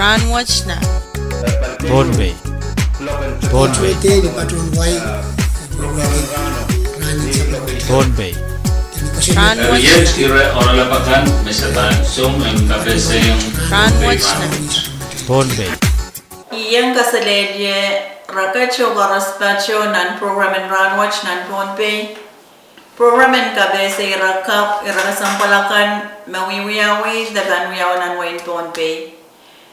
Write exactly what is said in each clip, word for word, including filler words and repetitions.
Rahnwet nan Pohnpei. Pohnpei. Pohnpei. Rahnwet nan Pohnpei. Ieng kaselehlie reket oh koaros pato nan program en Rahnwet nan Pohnpei. Program en kapehse ire kapw, ire kesempwal akan me wiewiawi de pahn wiawi nan wehin Pohnpei.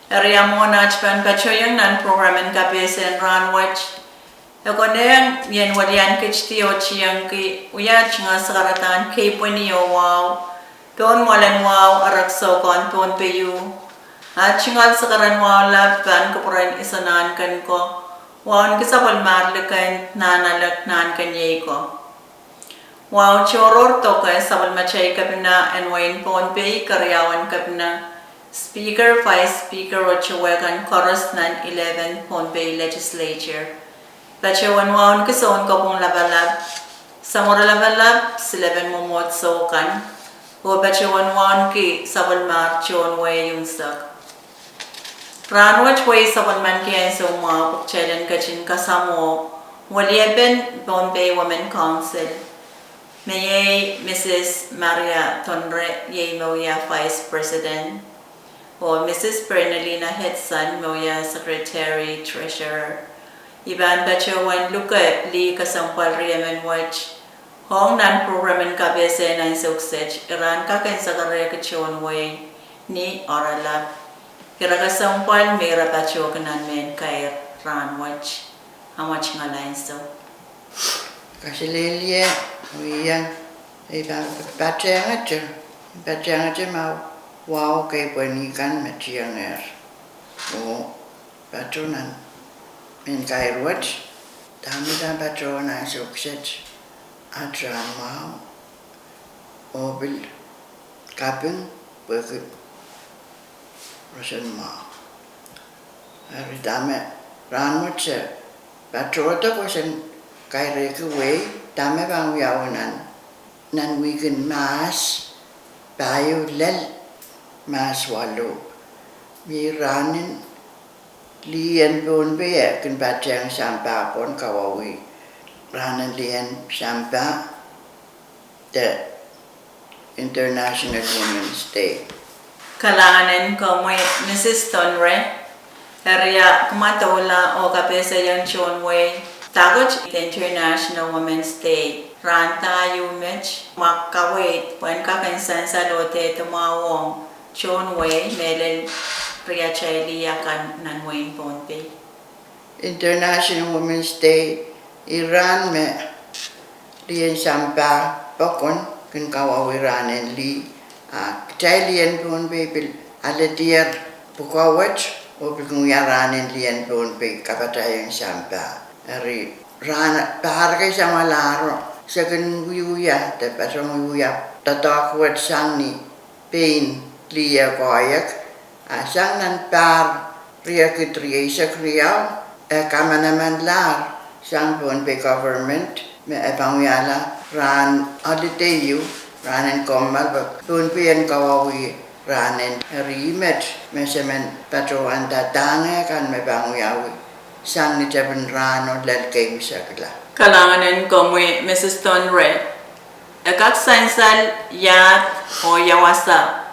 Eri mwohn aht pahn patohiong nan program en kapehse en rahnwet, e konehng I en welian ketidi oh tiengki wia tungoal sakaradahn keipweni oh wahu pohn mwoalen wahu erekiso kan Pohnpei ieu. A tungoal sakaradahn wahu lap pahn kupwuren Iso Nahnken ko, wahu en ki sapwellimahr likin Nahnalek Nahnken iei ko. Wahu tohrohr doke sapwellimatail kepina en wehin Pohnpei, keriaun kepina, Speaker, Vice Speaker oh towe kan koaros nan eleven Pohnpei Legislature. Patohwan wahu en ki Sounkopwung Lapalap, Samworo Lapalap, silepen mwomwohdiso kan, oh patohwan wahu en ki sapwellimahr tohn wehi unsek. Rahnwet wehi sapwellimaniki ansou mwahu pwe kitail en ketin kasamwoh weliepen Pohnpei Women Council, me iei Mrs Maria Tonre iei me wia Vice President, oh Mrs Bernalina Hetson me wia Secretary Treasurer. I pahn patohwan luke lih kesempwal riemen wet ong nan program en kapehse nan ansou kiset, ira en kak en sakarehki tohn wehi ni oaralap. Ire kesempwal me ira patohki nan mehn kair rahnwet. Amwa tungoal ansou. Kaselehlie, wia, e pahn patehngete, patehngete ma wahu keipweni kan me tiengehr oh pato nan mehn kair wet. Dahme pahn pato nan ansou kiset, aht rahn mwahu oh pil kaping pwehki roson mwahu. Eri dahme rahnwet se patohdo pwoson kairehki wehi dahme pahn wiawi nan, nan wihk en Mahs pahieu lel Mahs waluh, me rahnen lih en Pohnpei e kin patehng sampah pwon kawauwih rahnen lih en sampah de International Women's Day. Kalahngan en komwi Mrs Tonre. Eri kumwail doula oh kapehsehiong tohn wehi dahkot International Women's Day, rahn da ieu met, ma kaweid pwehn kak en sansal oh dehde mwahu ong tohn wehi mehlel riatail lih akan nan wehin Pohnpei. International Women's Day, ih rahn me lih en sampah pokon kin kawauwih rahnen lih, a kitail lih en Pohnpei pil aledier pwukoa wet oh pil kin wia rahnen lih en Pohnpei kapatahiong sampah. Eri rahn pahr kei samwalahro se kin wiewia de patohwan wiewia doadoahk wet sang ni pein lih eh koahiek, a sang nan pahr riekid rieisek riau, e kamanamanlahr sang Pohnpei government me e pahn wiahla rahn holiday ieu, rahnen kommoal pwe Pohnpei en kawauwih rahnen. Eri ih met me se men patohwanda dahngehkan me pahn wiawi sang ni tepin rahno lel keimesekla. Kalahngan en komwi Mrs Tonre. E kak sansal iahd oh ia wasa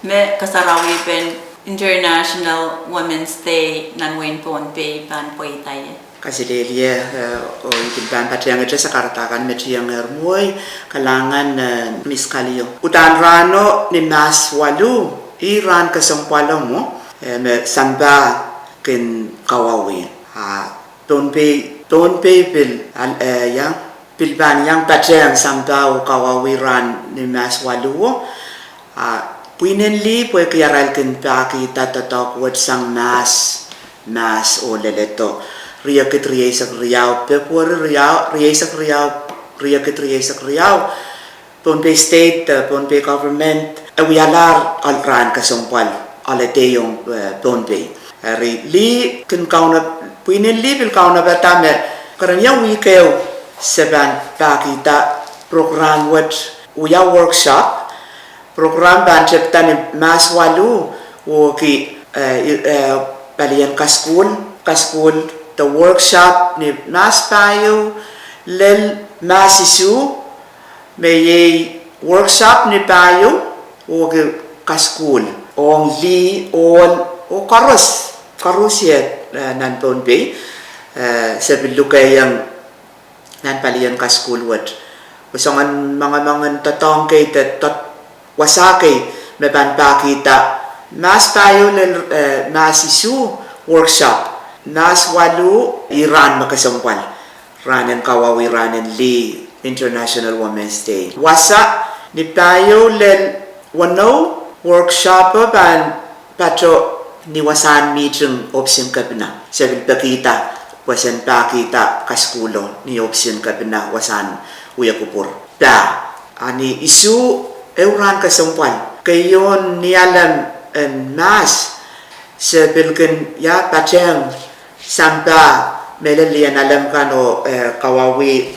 me kasarawipen International Women's Day nan wehin Pohnpei pahn pweida ie? Kaselehlie, oh I pil pahn patehngete sakaradahkan me tiengehr mwohi. Kalahngan Miss Kalio. Uhdahn rahno ni Mahs waluh, ih rahn kesempwal mwo, me sampah kin kawauwih. A Pohnpei, Pohnpei pil, ia, pil pahn iang patehng sampah oh kawauwih rahn ni Mahs waluh. A pwihn en lih pwehki arail kin pahkihda doadoahk wet sang Mahs, Mahs oh leledo, riekid rieisek riau, Pwehpweri riau, rieisek riau, riekid rieisek riau, Pohnpei State, Pohnpei government e wialahr rahn kesempwal holiday ong Pohnpei. Eri lih kin kaun, pwihn en lih pil kaunopada me keren ia wihk ehu se pahn pahkihda program wet, wia workshop, program pahn tepda ni Mahs waluh, wehwehki eh, i-, eh, palien kasukuhl, kasukuhl de workshop ni mahs pahieu lel mahs isuh, me iei workshop ni pahieu, oh ki kasukuhl ong lih, ohl, oh koaros, koaros iet, eh, nan Pohnpei, eh, se pil lukehiong nan palien kasukuhl wet. Pwe soangen mangemangen doadoahk kei de doad wasa kei me pahn pahkihda mahs pahieu lel, eh, mahs isuh workshop. Mahs waluh ih rahn me kesempwal, rahn en kawahu, rahn en lih, International Women's Day. Wasa ni pahieu lel weneu workshop o pahn pato ni wasahn mihting ohpis en kepina. Se pil pekihda pwe sen pahkihda kasukuhlo ni ohpis en kepina wasahn wia kupwur pah. A ni isuh, ehu rahn kesempwal, keieun Nialem en mahs, se pil kin, ia, patehng sampah mehlel lien Alem kan oh, eh, kawahu re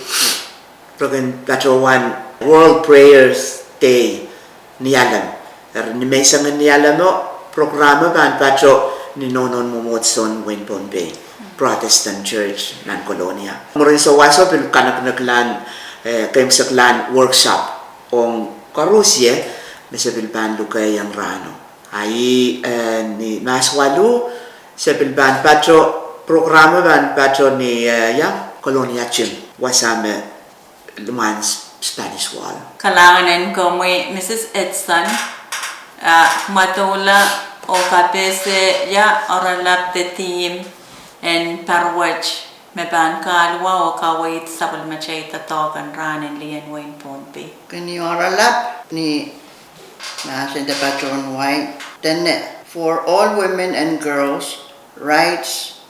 kin patohwan World Prayers Day Nialem. Eri ni menseng en Nialemo, program o pahn pato ni nohnohn mwomwohdiso en wehin Pohnpei, Protestant Church nan Kolonia. Mwurin souwas o pil kanekeneklahn, eh, keimwseklahn workshop ong koaros ie, me se pil pahn lukehiong rahno. A ih, eh, ni mahs waluh, se pil pahn pato, program o pahn pato ni, eh, ia, Kolonia Gym, wasa me limwahn Spanish Wall. Kalahngan en komwi, Mrs Edson, ah, mwadoula oh kapehse ia oaralap de theme en pahr wet me pahn kahluwa oh kaweid sapwellimatail doadoahk en rahn en lih en wehin Pohnpei. Kin oaralap ni mahsen de patohwan wai dene, For All Women and Girls, Rights,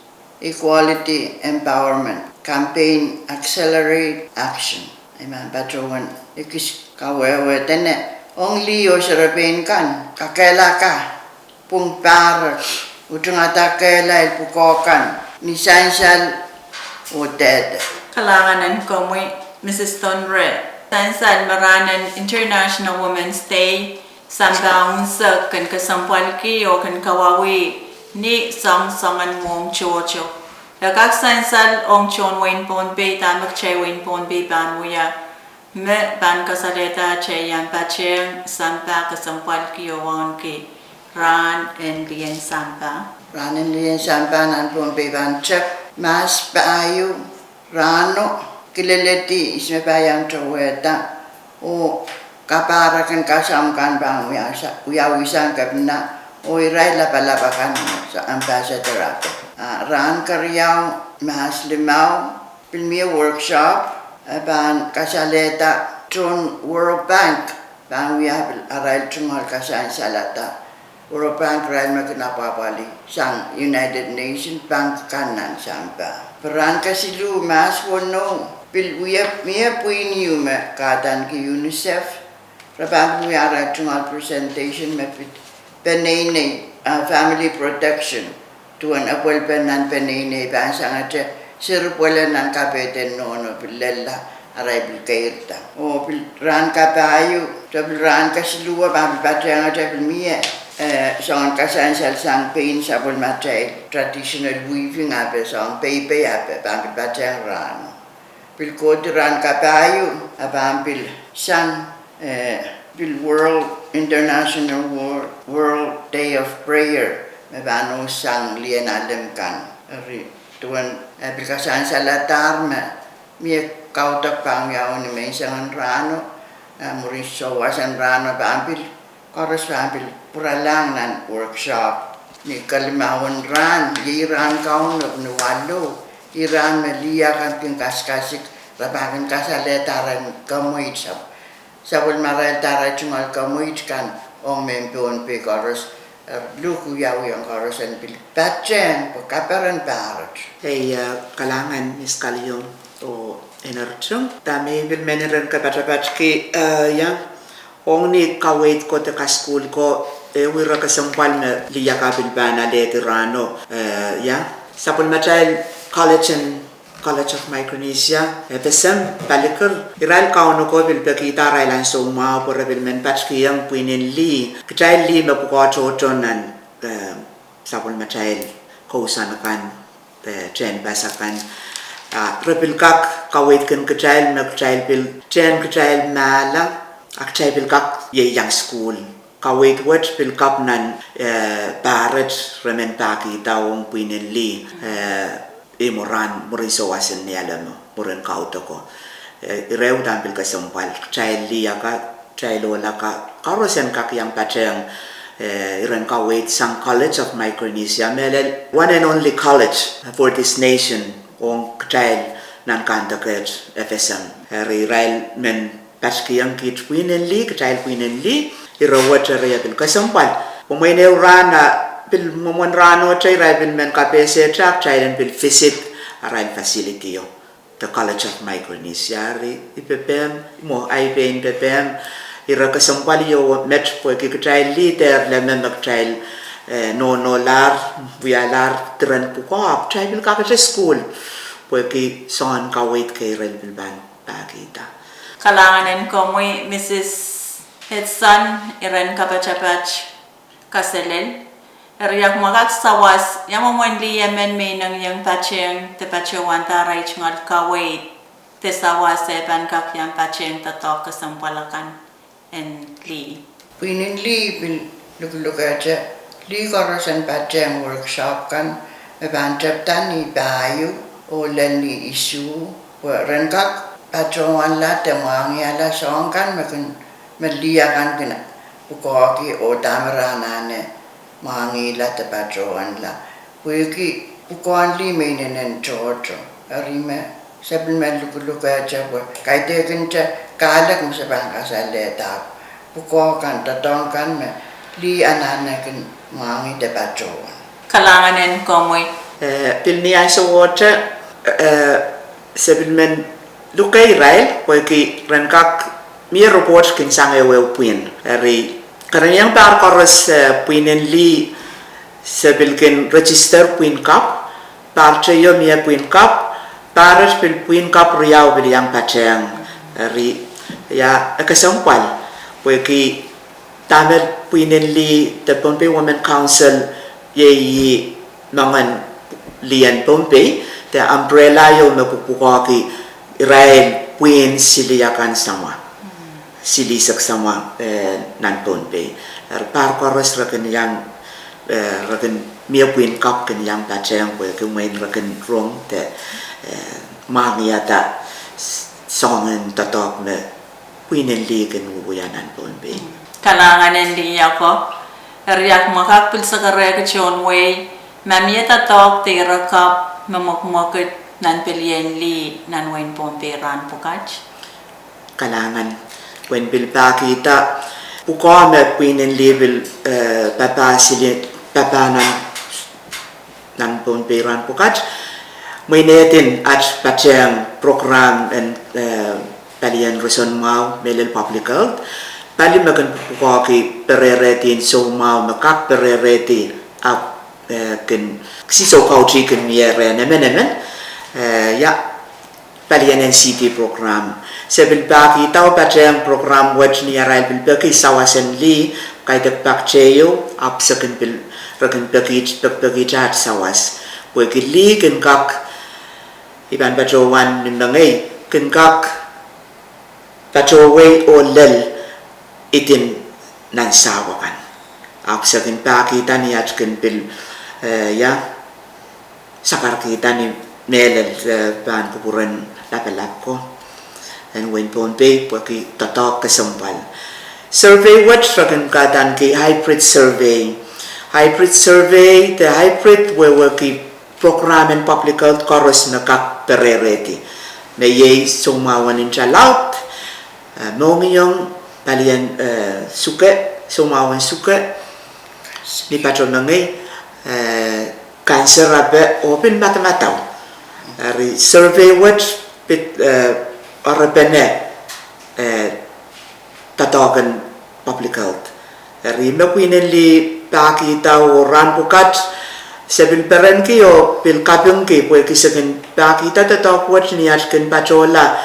Equality, Empowerment, Campaign Accelerate Action. I men patohwan ekis kawehwe dene, ong lih oh serepein kan, kakehlaka pwung pahre, utungada kehlail pwukoa kan ni sansal oh dehde. Kalahngan en komwi, Mrs Thon Reh. Sansal me rahn en International Women's Day sampah unsek kin kesempwalki oh kin kawauwih ni soangsoangen mwohmw tohto. E kak sansal ong tohn wehin Pohnpei dahme kitail wehin Pohnpei pahn wia me pahn kasalehda atail iang patehng sampah kesempwalki oh wauneki rahn en lien sampah. Rahn en lien sampah nan Pohnpei pahn tep mahs pahieu rahno, kileledi ihs me pahn iang towehda, oh kapahrek en kasam kan pahn wiawi sang kepina, oh irail lapalap akan, ambassador ape. Ah, rahn keriau, mahs limau, pil mie workshop, e pahn kasalehda tohn World Bank pahn wia pil arail tungoal kasansalada. World Bank irail me kin apwapwalih sang United Nations bank kan nan sampah. Pwe rahn kesiluh, mahs weneu, pil wia mie pwihn ieu me kahdaneki UNICEF, re pahn wia arail tungoal presentation me pid peneinei, ah, family protection, duwen epwelpen nan peneinei pahn sangete seri pwele nan kapehden nohno pil lella arail pil keirda. Oh pil rahn kapahieu, de pil rahn kesiluh o pahn pil patehngete pil mie, eh, soangen kasansal sang pein sapwellimatail traditional weaving ape, soangen peipei ape pahn pil patehng rahno. Pil kohdi rahn kapahieu, a pahn pil sang, eh, pil World, International World, World Day of Prayer me pahn sang lien Alem kan. Eri duwen, eh, pil kasansaladahr me mie kaudok pahn wiawi ni menseng en rahno, eh, mwurin souwas en rahno pahn pil koaros pahn pil pwuralahng nan workshop. Ni kalimaun rahn, iei rahn Kauno ni waluh, ih rahn me lih akan kin kasikasik, re pahn kin kasalehda arail kemweit, sapwellimarailda arail tungoal kemweit kan ong mehn Pohnpei koaros, eh, luhk wiawi ong koaros en pil patehng pwe kaperen pahret. Ei, eh, kalahngan Miss Kaliong oh Eneritung. Dahme I pil men en ren kapatapatki, eh, ia, ong ni kaweid ko de kasukuhl ko, eh, ire kesempwal me lih akan pil pahn alehdi rahno, eh, ia, sapwellimatail college en College of Micronesia, FSM, palikir, irail Kauno ko pil pekihda arail ansou mwahu pwe re pil men patkihong pwihn en lih, kitail lih me pwukoa tohto nan, eh, sapwellimatail kousoan akan, eh, tehnpas akan. Ah, re pil kak kaweidki kitail me kitail pil tehn kitail mahla, a kitail pil kak ieiang sukuhl. Kaweid wet pil kak nan, eh, pahr et re men pahkihda ong pwihnen lih, eh, imwin rahn mwurin souwasen ni alehmo, mwurin kaudoko. Eh, ire uhdahn pil kesempwal, kitail lih akan, kitail ohl akan, koaros en kak iang patehng, eh, iren kaweid sang College of Micronesia, mehlel one and only college for this nation, ong kitail nan kandek et FSM. Eri irail men patkihong kiht pwihnen lih, kitail pwihnen lih, ire wet eri e pil kesempwal. Pwe mwein ehu rahn, ah, pil mwomwen rahnohte irail pil men kapehsehte, kitail en pil visit arail facility o, the College of Micronesia. Eri I pepehm, mwo, ahi pein pepehm, ire kesempwal ieu met pwehki kitail lih dehr leme me kitail, eh, nohnohlahr, wialahr diren pwukoa, ahpw kitail pil kakete sukuhl pwehki soangen kaweid kei re pil pahn pahkihda. Kalahngan en komwi, Mrs Hudson, iren kapatapat kaselel. Eri ak mwakak sawas, ia mwomwen lih emen me I inengieng patehng de patohwanda arail tungoal kaweid, de sawas e pahn kak iang patehng doadoahk kesempwal akan en lih? Pwihnen lih pil lukelukehte, lih koaros en patehng workshop kan me pahn tepda ni pahieu oh lel ni isuh, pwe ren kak patohwanla de mwahngihala soahng kan me kin, me lih akan kin pwukoahki oh dahme re anahne mwahngihla de patohwanla. Pwehki pwukoahn lih me inenen tohto. Eri me se pil men lukelukehte pwe kaidehkin te kahlek me se pahn kasalehda pwukoa kan, doadoahk kan me lih anahne kin mwahngih de patohwan. Kalahngan en komwi. Eh, pil ni ansowohte, eh, se pil men lukei irail pwehki ren kak mie report kin sang ehuehu pwihn. Eri kerenieng pahr koaros, eh, pwihnen lih se pil kin register pwihn kapw, pahr teio mie pwihn kapw, pahr et pil pwihn kapw riau pil iang patehng. Eri ia e kesempwal pwehki dahme pwihnen lih de Pohnpei Women Council iei mongen lih en Pohnpei, de umbrella ieu me pwupwukoahki irail pwihn sili akan samwa, silihsek samwa, eh, nan Pohnpei. Eri pahr koaros re kin iang, eh, re kin mie pwihn kapw kin iang patehng pwehki mwein re kin rong de, eh, mwahngiada soangen doadoahk me pwihnen lih kin wiewia nan Pohnpei. Kalahngan en lih ako. Eri ak mwakak pil sakarehki tohn wehi, ma mie doadoahk de ire kapw me mwekmwekid nan pelien lih nan wehin Pohnpei rahn pwukat? Kalahngan. Pwehn pil pahkihda pwukoa me pwihnen lih pil, eh, papah sili, papah nan nan Pohnpei rahn pwukat, mwein e din at patehng program en, eh, palien roson mwahu, mehlel public health, pali me kin pwukoahki pererehdi en soumwahu me kak pererehdi, ahpw, eh, kin, sisou kautih kin mie rehn emenemen, eh, ia palien NCD program. Se pil pahkihda oh patehng program wet ni arail pil peki sawas en lih, kaidehk pak teio, ahpw se kin pil, re kin peki, pekipekihte at sawas. Pwehki lih kin kak, I pahn patohwan ni mengei, kin kak patohwei oh lel idin nan sahpw akan. Ahpw se kin pahkihda ni at kin pil, eh, ia, sakarkihda ni mehlel, eh, pahn kupwuren lapalap ko en wehin Pohnpei pwehki doadoahk kesempwal. Survey wet re kin kadaniki hybrid survey. Hybrid survey de hybrid wehwehki program en public health koaros me kak pererehdi. Me iei soumwahu en inter laud, eh, mohngiong, palien, eh, suke, soumwahu en suke, ni patohwan mengei, eh, kanser ape oh pil madamadau. Eri survey wet pid, eh, oarepene, eh, doadoahk en public health. Eri me pwihnen lih pahkihda oh rahn pwukat, se pil perenki oh pil kapingki pwehki se kin pahkihda doadoahk wet ni at kin patohla,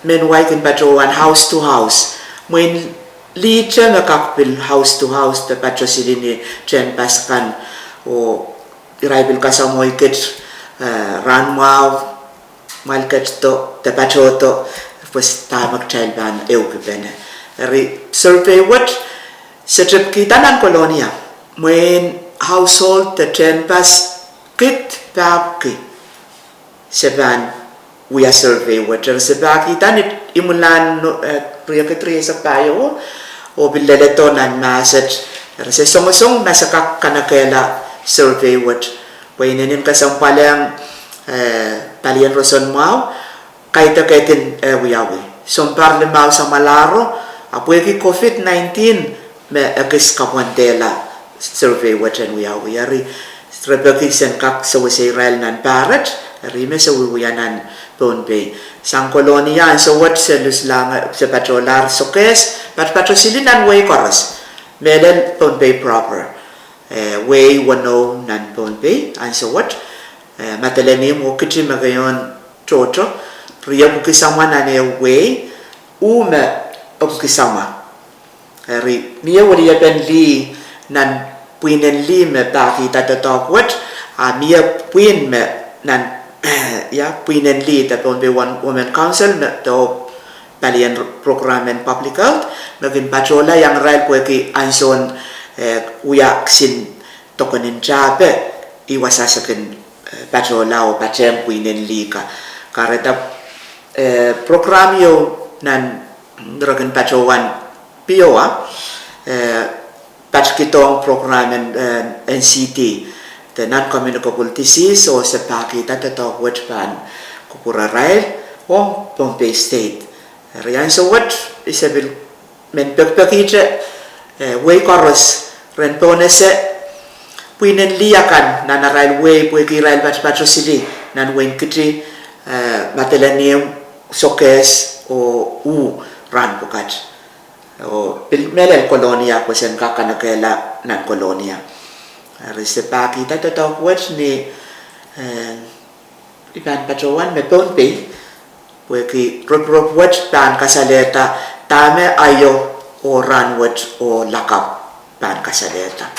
men wai kin patohwan house to house. Mwein lihte me kak pil house to house de patoh sili ni tehnpas kan, Oh irail pil kasamwoh kit, eh, rahn mwahu, mwahl ketido, de patohdo, pwe dahme kitail pahn ehukipene. Eri survey wet, se tepkihda nan Kolonia, mwein household de tehnpas kid pahpwiki, se pahn wia survey wet. Eri se pahkihda ni imwilahn, eh, riekid rieisek pahieu, oh pil leledo nan mahset. Eri se songosong ma se kak kanekehla survey wet. Pwe inenen kesempwal ong, eh, palien roson mwahu, kaidehkin, eh, wiawi. Sounpar limau samwalahro, ahpw pwehki COVID nineteen, me ekis kapwandehla survey wet en wiawi. Eri re peki sen kak sewese irail nan pahr et, eri me se wiewia nan Pohnpei. Sang Kolonia ansou wet se luslahng, se patohlahr Sokehs, patopato sili nan wehi koaros. Mehlel Pohnpei proper. Eh, wehi weneu nan Pohnpei ansou wet. Eh, Madolenihmw oh Kiti me keioun tohto. Riepwiki samwa nan ehu wehi, uh me epwiki samwa. Eri mie weliepen lih nan pwihnen lih me pahkihda doadoahk wet, a mie pwihn me nan, ia, pwihnen lih de Pohnpei Women Council me de oh palien program en public health, me kin patohla iang irail pwehki ansoun, eh, wia kisin doken en tahpe, ih wasa se kin, eh, patohla oh patehng pwihnen lih ka. Kahrehda, eh, program ieu nan re kin patohwan pioa, eh, patohkidohng program en, eh, N C D, de non-communicable disease, oh se pahkihda doadoahk wet pahn kupwurarail ong Pohnpei State. Eri ansou wet, I se pil men pekipekihte, eh, wehi koaros ren pohnese pwihnen lih akan nan arail wehi pwehki irail patopato sili nan wehin Kiti, eh, Madolenihmw, Sokehs, oh uh rahn pwukat. Oh pil mehlel Kolonia pwe sen kak kanekehla nan Kolonia. Eri se pahkihda doadoahk wet ni, eh, I pahn patohwan me Pohnpei, pwehki ropirop wet pahn kasalehda dahme aio oh rahnwet oh lakapw pahn kasalehda.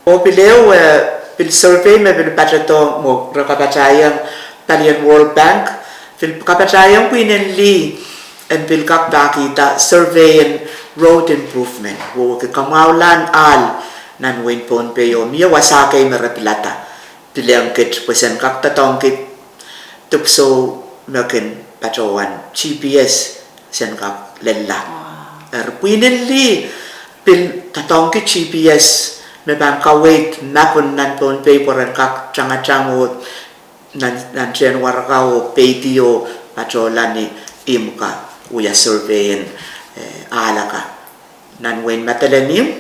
Oh pil ehu, eh, pil survey me pil patohdo mwo re kapatahieng, palien World Bank pil kapatahieng pwihnen lih en pil kak pahkihda survey en road improvement, wehwehki kamwahulahn ahl nan wehin Pohnpei, oh mie wasa kei me re pilada, pilehng kit pwe sen kak doadoahngki dipwisou me kin patohwan G P S sen kak lella. Eri pwihnen lih pil doadoahngki G P S me pahn kaweid map en nan Pohnpei pwe ren kak tangatang oh nan, nan tehn waraka oh peidi oh patohla ni ihmw ka, wia survey en, eh, ahl ka. Nan wehin Madolenihmw,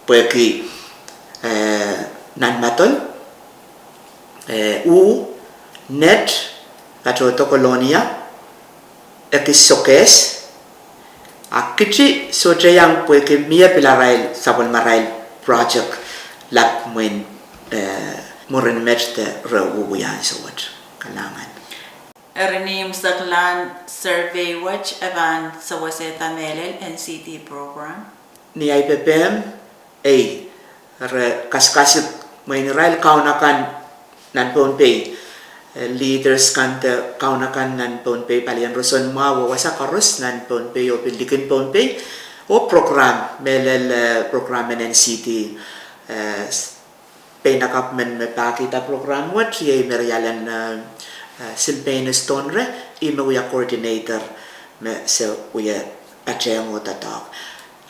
pwehki, eh, nan Madol, eh, uh, net, patohdo Kolonia, ekis Sokehs, a Kiti sohte iang pwehki mie pil arail sapwellimarail project lap mwein, eh, mwurin met de re wiewia ansou wet. Kalahngan. Eri ni imwseklahn survey wet e pahn sewesehda mehlel N C D program. Ni ahi pepehm, ei, re kasikasik mwein irail kaun akan nan Pohnpei, eh, leaders kan de kaun akan nan Pohnpei, palien roson mwahu oh wasa koaros nan Pohnpei oh pil likin Pohnpei, oh program, mehlel, eh, program en N C D, eh, peinakapw men me pahkihda program wet iei Merialen, eh, eh, Sylvanus Tonre, ih me wia coordinator me se wia patehng oh doadoahk.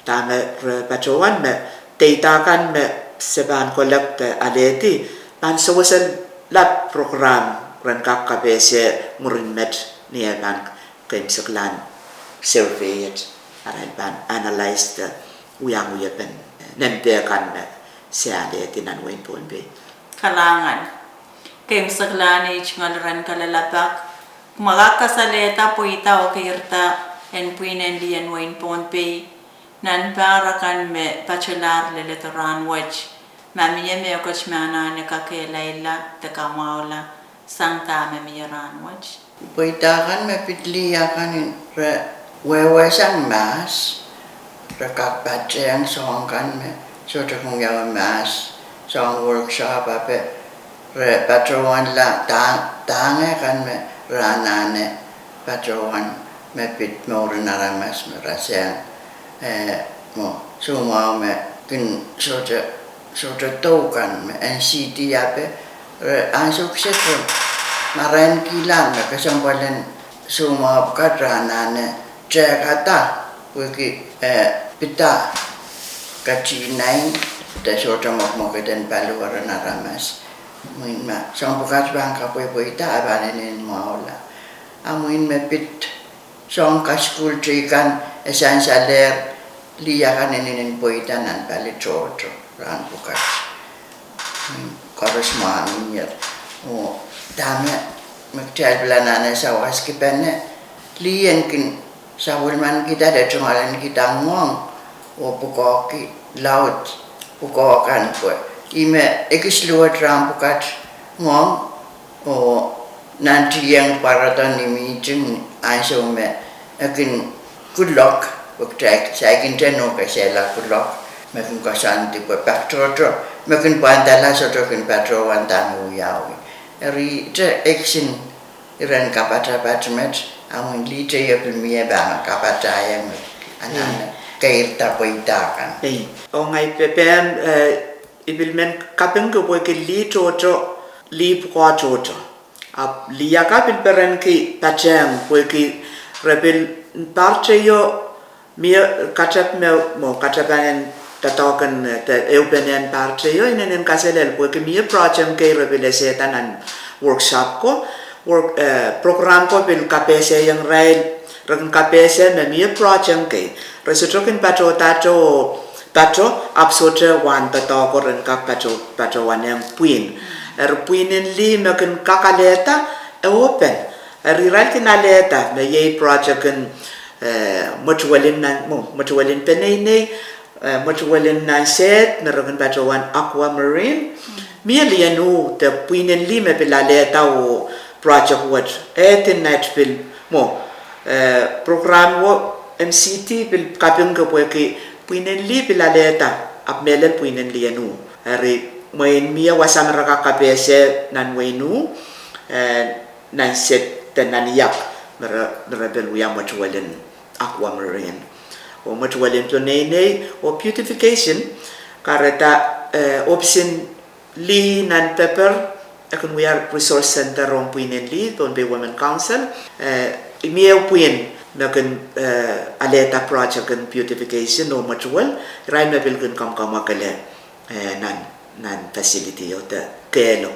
Dahme re patohwan me data kan me se pahn collect de alehdi pahn sewese lap program ren kak kapehse mwurin met ni eh pahn keimwseklahn survey et, arail pahn analyse de wiawi wiepen nempe kan me se alehdi nan wehin Pohnpei. Kalahngan. Keimwseklahn ei tungoal ren kalelapak, ma kak kasalehda pweida oh keirda en pwihnen lih en wehin Pohnpei nan pahr akan me patohlahr leledo rahnwet, ma mie mehkot me anahne kakehlailla de kamwahula sang dahme mie rahnwet? Pweida kan me pid lih akan re wehwehsang mahs, re kak patehng soahng kan me sohte kin wiawi mahs, soang workshop ape re patohwanla dahng, dahng kan me re anahne patohwan me pid mouren aramas me rasehng, eh, mwo soumwahu me kin sohte, sohte dou kan me N C D ape re ansou kiset re marainkihlahng me kesempwal en soumwahu pwukat re anahne tehkada pwehki, eh, pida katihnain de sohte mwekmwekid en paliweren aramas. Mwein ma soang pwukat pahn kapwepweida a pahn inenen mwahula. A mwein me pid soang kasukuhl teikan e sansalehr lih akan inenen pweida nan pali tohto rahn pwukat. Mwein koaros mwahngih iet. Oh, dahme, me kitail pil anahne sawaskipene, lih en kin sapwellimanikihda de tungoalenkihda ngoang, oh pwukoahki laud pwukoa kan pwe ih me ekis luwet rahn pwukat ngoang, oh nantihong pwarodo ni mihting ansou me e kin kuloak, pwe kitail saikinte nohk esehla kuloak, me kin koasoandi pwe pak tohto me kin pwandala sohte kin patohwan dahme wiawi. Eri ihte ekis en iren kapatapat met, a mwein lih teio pil mie pahn kapatahieng me anahne keirda pweida kan. Ei, oh ngehi pepehm, eh, I pil men kapingki pwehki lih tohto, lih pwukoa tohto. Ahpw lih akan pil perenki patehng pwehki re pil, pahr teio, mie katep me, mwo katep en doadoahk en, eh, de ehupenen pahr teio inenen kaselel pwehki mie project kei re pil esehda nan workshop ko, work, eh, program ko pil kapehsehiong irail, re kin kapehse me mie project kei re sohte kin patohda tohto, ahpw sohte wahn doadoahk ko ren kak pato, patohwanehng pwihn. Eri pwihn en lih me kin kak alehda, e open. Eri irail kin alehda me iei project en, eh, mwetuwelen nan, mwo, mwetuwelen peneinei, eh, mwetuwelen nan sehd me re kin patohwan Aquamarine. Mie lih en uh de pwihn en lih me pil alehda oh project wet, eh, edin nait pil, mwo, eh, program wo N C D pil kapingki pwehki pwihn en lih pil alehda, ahpw mehlel pwihn en lih en uh. Eri mwein mie wasa me re kak kapehse nan wehin uh, eh, nan sehd de nan iak me re, me re pil wia mwetuwelen Aquamarine. Oh mwetuwelen peneinei, oh beautification, kahrehda, eh, ohpis en lih nan Pepper, e kin wia resource center ong pwihn en lih, Pohnpei Women Council, eh, mie pwihn me kin, eh, alehda project en beautification oh mwetuwel, irail me pil kin kamwakamwakele, eh, nan, nan facility oh de kehlo,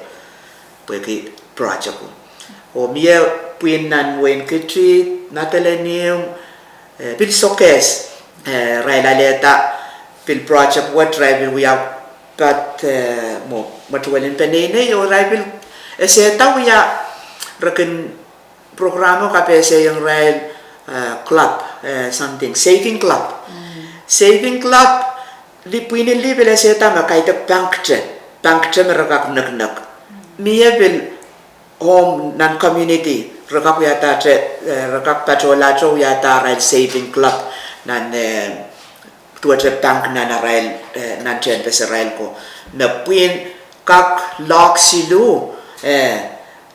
pwehki project. Oh mie pwihn nan wehin Kitid, Madolenihmw, eh, pil sokehs, eh, irail alehda pil project wet, irail pil wia pad, eh, mwo, mwetuwelen peneinei, oh irail pil esehda wia re kin program o kapehsehiong irail, eh, club, eh, something, saving club. Saving club, lih, pwihn en lih pil esehda me kaidehk pangkte, pangkte me re kak nekinek. Mie pil home nan community, re kak wiahda te, eh, re kak patohlahte wiahda arail saving club nan, eh, duwehte bank nan arail, eh, nan tehnpas arail ko. Me pwihn kak lock siluh, eh,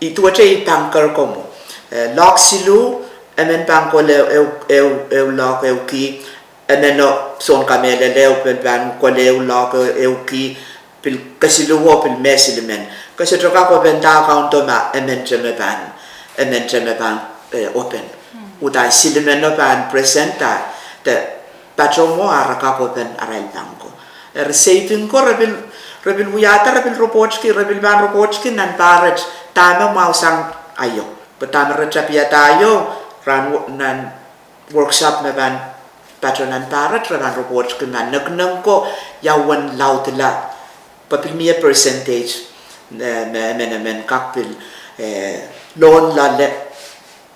i duwehte i banker ko mwo. Eh, lock siluh, emen pahn kol ehu, ehu, ehu lock, ehu key, emeno sounkamehlele, ehu pil pahn kol ehu lock, ehu key, pil kesiluh o pil meh silimen. Ke sohte kak open da account o ma emente me pahn, emente me pahn, eh, open. Uhdahn silimeno pahn present da, de pato mwo a re kak open arail bank ko. Eri saving ko re pil, re pil wiahda, re pil reportki, re pil pahn reportki nan pahr et dahme mwahusang aio. Pwe dahme re tapiada aio, rahn wo, nan workshop me pahn pato nan pahr et re pahn reportki ma nekinek ko, ia uwen laudila, pwe pil mie percentage, eh, me, me, me kak pil, eh, loan loale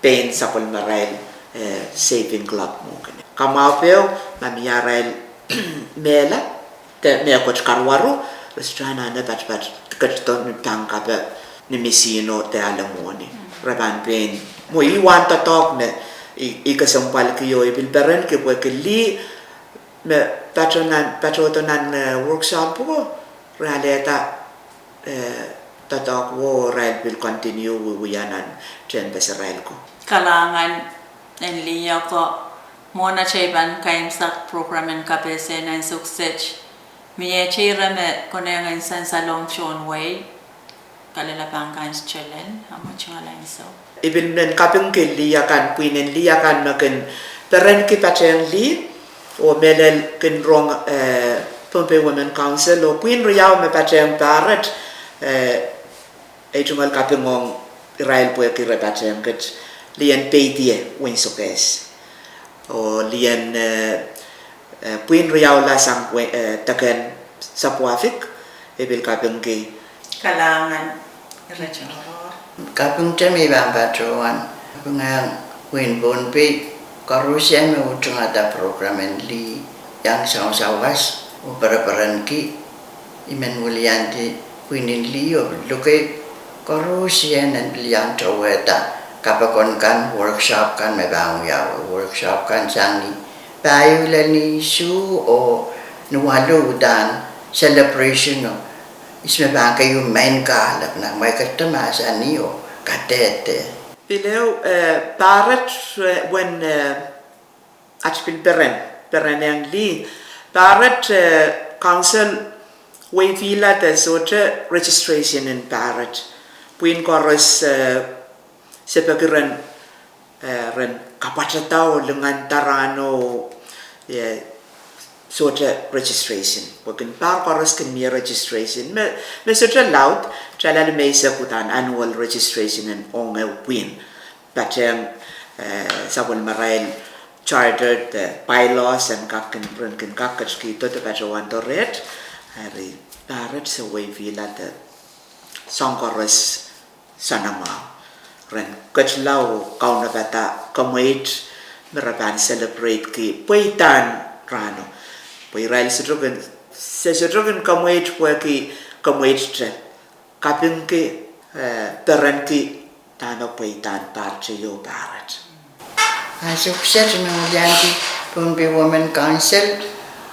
pein sapwellimarail, eh, saving club mwo kene. Kamwahupeho, ma mie arail mehla, de mehkot karuwaru, re sohte anahne patopato ketido ni bank ape ni misihno de ale mwohni. Re pahn pein, mwo, ih wahn doadoahk me i, i kesempwalki oh i pil perenki pwehki lih me patohdo nan, patohdo nan, eh, workshop ko, Re alehda, eh, doadoahk wo, irail pil continue wiewia nan tehnpas arail ko. Kalahngan en lih ako, mwohn atail pahn kaimwisekala program en kapehse nan ansou kiset, mie ire me konehng en sansalohng tohn wehi, kalelapak kan, Stellen, amw tungoal ansou. I pil men kapingki lih akan, pwihn en lih akan me kin perenki patehng lih, oh mehlel kin rong, eh, Pohnpei Women Council, oh pwihn riau me patehng Pahret, eh, ei tungoal kaping ong irail pwehki re patehng kit lih en peidi unsukehs. Oh lih en, eh, eh, pwihn riau la sang we-, eh, deke en Sapwuafik, I pil kapingki. Kalahngan, ire tengoro. Kapingki me I pahn patohwan kapingehng wehin Pohnpei, koaruhsie me utungada program en lih, iang sawas, oh pereperenki, I men wiliandi pwihn en lih oh lukei koaruhsie en pil iang towehda kapokon kan, workshop kan me pahn wiawi, workshop kan sang ni pahieu lel ni isuh oh ni waluh, udahn celebration oh ihs me pahn keieu main kahlap, nan mwehi ketido mahsanih oh kadehde. Pil ehu, eh, Pahret, eh, wen, eh, at pil peren, perenehng lih. Pahret, eh, council weipihla de sohte registration en Pahret. Pwihn koaros, eh, se peki ren, eh, ren kapwatadao lingan darano, eh, sohte registration. Pwe kin pahr koaros kin mie registration. Me, me sohte laud, tala lime se pwuhdan annual registration en ong ehu pwihn. Patehng, eh, sapwellimarail charter de bylaws en kak kin, ren kin kak ketikihdo de patohwan doareht, eri Pahret se weipihla de soang koaros soanamwahu ren ketila oh kaunopada kemweit me re pahn celebrateki pweidahn rahno. Pwe irail sohte kin, se sohte kin kemweit pwehki kemweit te. Kapingki, eh, perenki dahme pweidahn pahr teio Pahret. Ansou kiset I men wiliandi Pohnpei Women Council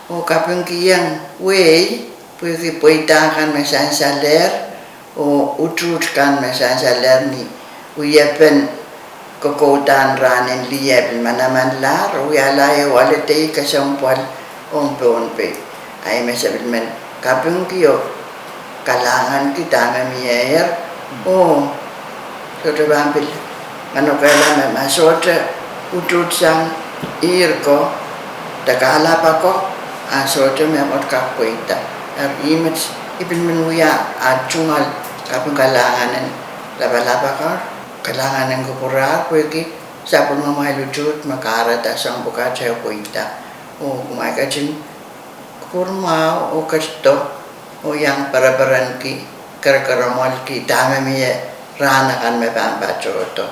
oh kapingkihong wehi pwehki pweida kan me sansalehr oh utuht kan me sansalehr ni wiepen kokoudahn rahn en lih eh pil manamanlahr, oh wiahla ehu holiday kesempwal ong Pohnpei. Ahi me se pil men kapingki oh kalahnganki dahme mieier, oh sohte pahn pil manokehla me ma sohte utuht sang ihr ko de kahlap ako, a sohte me mwohd kak pweida. Eri met I pil men wia ah tungoal kaping kalahngan en lapalap ako, kalahngan en kupwuramwail pwehki sapwellimamwail utuht me kahrehda soang pwukat eh pweida. Oh kumwail ketin kupwurmwahu oh ketido oh iang pereperenki, kerekeremwelki dahme mie rahn akan me pahn patohdo.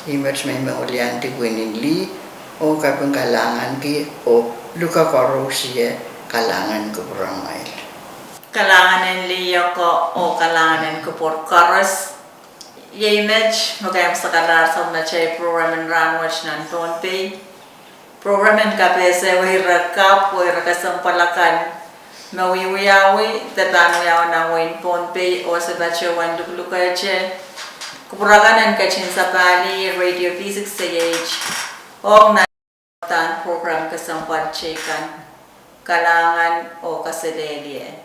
Ih met me I men wiliandi pwihn en lih oh kaping kalahnganki oh luke koaruhsie kalahngan en kupwuramwail. Kalahngan en lih ako oh kalahngan en kupwur koaros. Iei met me kaimwisekalahr sapwellimatail program en rahnwet nan Pohnpei. Program en kapehse wehi ire kapw oh ire kesempwal akan me wiewiawi de pahn wiawi nan wehin Pohnpei oh se patohwan luklukehte kupwur akan en ketin sapahlih Radio V six A H ong nan program kesempwal teikan. Kalahngan oh kaselehlie.